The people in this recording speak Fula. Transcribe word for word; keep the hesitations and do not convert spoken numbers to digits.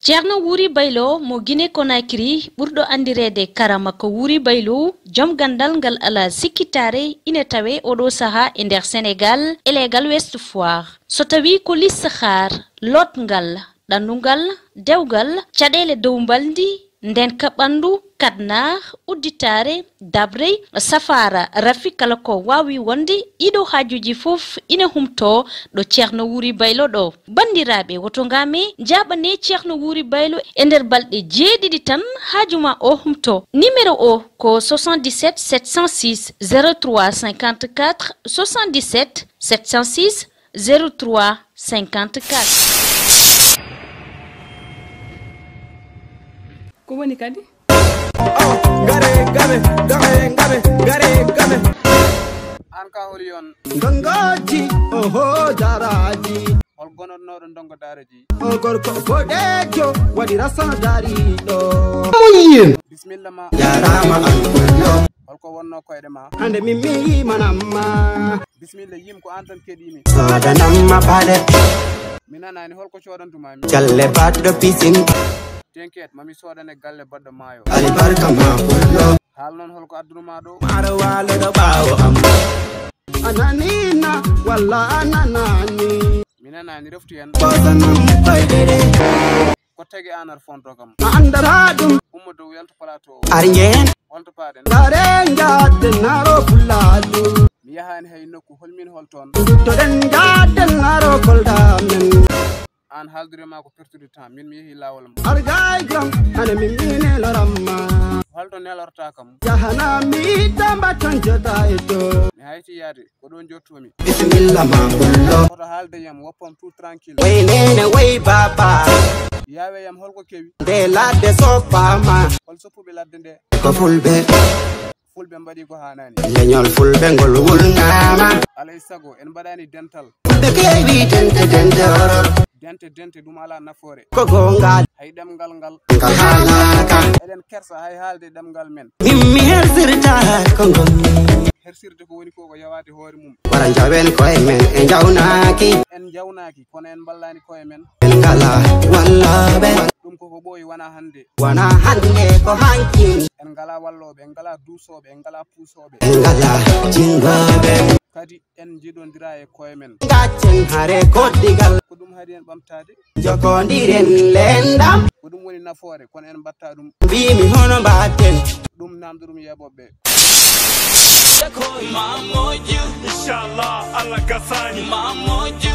Ceerno Wuuri Baylo mo Guinée Conakry, ɓurɗo anndireede Karama ko Wuuri Baylo, joom ganndal ngal alaa sikkitaare, ine tawee oɗo sahaa e nder Senegaal, e leegal Ouest Foire. So tawii ko listixaar, lootngal, ɗannungal, dewgal, caɗeele dow mbalndi, ndeenka ɓanndu, kadnar, udditaare, dabrey, safaara, rafi, kala ko waawi wonde, ɗiɗo haajuuji fof ina humtoo ɗo Ceerno Wuuri Baylo ɗo. Banndiraaɓe, woto ngaame, njaaɓanee Ceerno Wuuri Baylo e nder balɗe jeeɗiɗi tan, haaju ma o humto. Numéro o ko soixante-dix-sept sept cent six zéro trois cinquante-quatre, soixante-dix-sept sept cent six zéro trois cinquante-quatre. Ko woni kadi? Oh, ngare game, game, game, ngare game. Aan ka holi on? Ndongoji, oho, daraji. Hol gonotnooɗo ndongo daara ji? O gorko boɗeejo, waɗi rasano dariɗo. Muñin. Bismilla ma. Jarama an kullo. Hol ko wonno koyɗe ma? Hande min mi yimanamma. Bismilla, yim ko aan tan keɗimi. Sodanamma paɗe. Mi nanaani hol ko coodantuma mi. Galle baɗɗo pisin. Tenket, mami soodane galle baɗɗo maayo. Alibarka ma kullo. Haal noon hol ko addunuma ɗo. Maro walo ɗo ɓaawo am. A nanina, walla a nanani. Mi nanaani, reftu en. Sodanam koyɗe ɗe. Ko tagi aan ar fonto kam. A andata ɗum. Ummo dow yaltu plateau o. Ar njeen. Holto paaɗen? Ngare njaten naro fulaalu. Mi yahaani hay nokku, hol min hol toon? Nduttoɗen njaten naro Kolda men. Aan haaldiri ma ko pertude temps, min mi yehi laawol am. Ar gay gram, hana min mi neloramma. Holto nelorta kam? Yahana mi tamba tan jota e to. Mi hayti yaade. Ko ɗo jottomi. Bismillah ma kullo. Hoto haalde yam, woppam tout tranquille. Way nene, way baba. Yaawe yam, holko kewi? Nde ladde soppama. Hol soppuɓe ladde nde? Ko fulɓe. Fulɓe mbaɗi ko haanani. Leñol fulɓe ngol wulnama. Alay sago, en mbaɗani dental. Fulɓe kewi dente, dente horor. Dente, dente, ɗum ala nafoore. Ko gonga. Hay ɗemngal ngal. Ngal haalaka. Eɗen kersa hay haalde ɗemngal men. Min mi hersirta ko ngonmi. Hersirde ko woni ko, ko yawaade hoore mum. Wara njawen koye men e njawnaaki. En njawnaaki, kono en mballani koye men. En ngala wallooɓe. Ɗum ko ko ɓooyi, wona hannde. Wona hannde, ko hanki. En ngala wallooɓe, en ngala duusooɓe, en ngala puusooɓe. En ngala jinngooɓe. Kadi en njiɗondira e koye men. Gaccen hare koddigal. Ko ɗum haɗi en ɓamtaade. Jokondiren lendam. Ko ɗum woni nafoore, kono en mbatta ɗum. Mbimi hono mbatten. Ɗum namdo ɗum yeɓoɓe. Mamoju. Inshallah, Allah gasani. Mamoju.